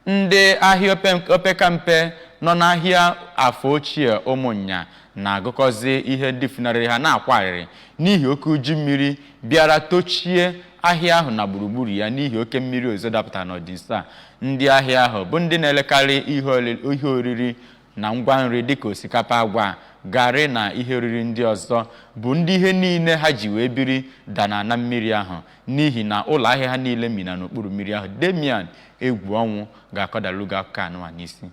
Ndị ahịa opekampe nọ n'ahịa Afọ Ochie Ụmụnya na-agụkọzi ihe ndị funarịrị ha na-akwa arịrị n'ihi oke uju mmiri bịara tochie ahịa ahụ na gburugburu ya n'ihi oke mmiri ozuzo dapụtara n'ọdịnso a. Ndị ahịa ahụ bụ ndị na-elekarị ihe oriri na ngwa nri dịka osikapa, agwa, garị na ihe oriri ndị ọzọ bụ ndị ihe niile ha ji wee biri dana na mmiri ahụ n'ihi na ụlọ ahịa ha niile mina n'okpuru mmiri ahụ. Damian Egwuọnwụ ga-akọdalu gị akụkọ anụwa n'isi.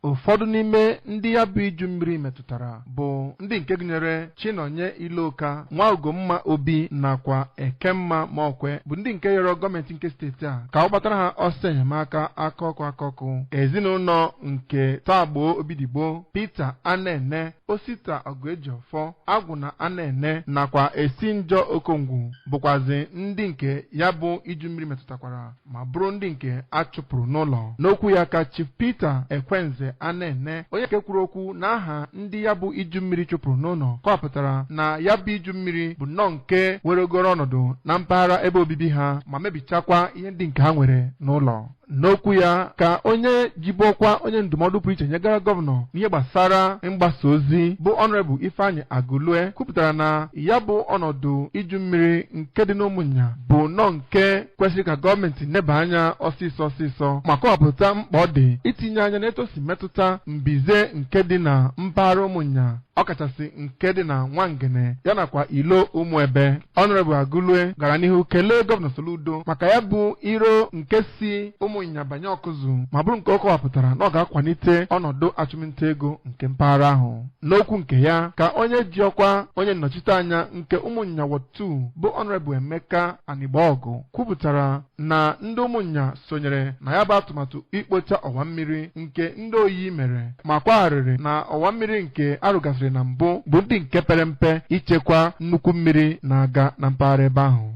Ụfọdụ n'ime ndị ya bụ iju mmiri metụtara bụ ndị nke gụnyere Chinonye Iloka, Nwa Ugomma Obi nakwa Ekemma Mokwe bụ ndị nke rịọrọ gọọmenti nke steeti a ka ọ gbatara ha ọsọ enyemaka aka ọkụ aka ọkụ. Ezinụlọ nke Tagbo Obidigbo, Peter Anene, Osita Ọgụejiọfọ, Agwụna Anene nakwa Esinjọ Okongwu bụkwazi ndị nke ya bụ iju mmiri metụtakwara ma bụrụ ndị nke a chụpụrụ n'ụlọ. N'okwu ya ka Chief Peter Ekwenze Anene, onye nke kwuru okwu n'aha ndị ya bụ iju mmiri chụpụrụ n'ụlọ, kọwapụtara na ya bụ iju mmiri bụ nnọọ nke weregoro ọnọdụ na mpaghara ebe obibi ha ma mebichakwa ihe ndị nke ha nwere n'ụlọ. N'okwu ya ka onye jibu ọkwa onye ndụmọdụ pụrụ iche nyegara gọvanọ n'ihe gbasara mgbasa ozi bụ Honorable Ifeanyị Agụlue kwupụtara na ya bụ ọnọdụ iju mmiri nke dị n'Ụmụnya bụ nnọọ nke kwesịrị ka gọọmenti neba anya ọsịsọ ọsịsọ ma kọwapụta mkpa ọ dị itinye anya n'etu o si metụta mbize nke dị na mpaghara Ụmụnya, ọkachasị nke dị na Nwangene ya nakwa Ilo Ụmụebe. Honorable Agụlue gara n'ihu kelee gọvanọ Soludo maka ya bụ iro nke si Ụmụnya banye Ọkụzụ ma bụrụ nke ọ kọwapụtara na ọ ga-akwalite ọnọdụ achụmnta ego nke mpaghara ahụ. N'okwu nke ya ka onye ji ọkwa onye nnọchiteanya nke Ụmụnya Ward 2 bụ Honorable Emeka Anigboọgụ kwupụtara na ndị Ụmụnya sonyere na ya bụ atụmatụ ikpocha ọwa mmiri nke ndị oyi mere ma kwagharịrị na ọwa mmiri nke arụgasịrị na mbụ bụ ndị nke pere mpe ichekwa nnukwu mmiri na-aga na mpaghara ebe ahụ.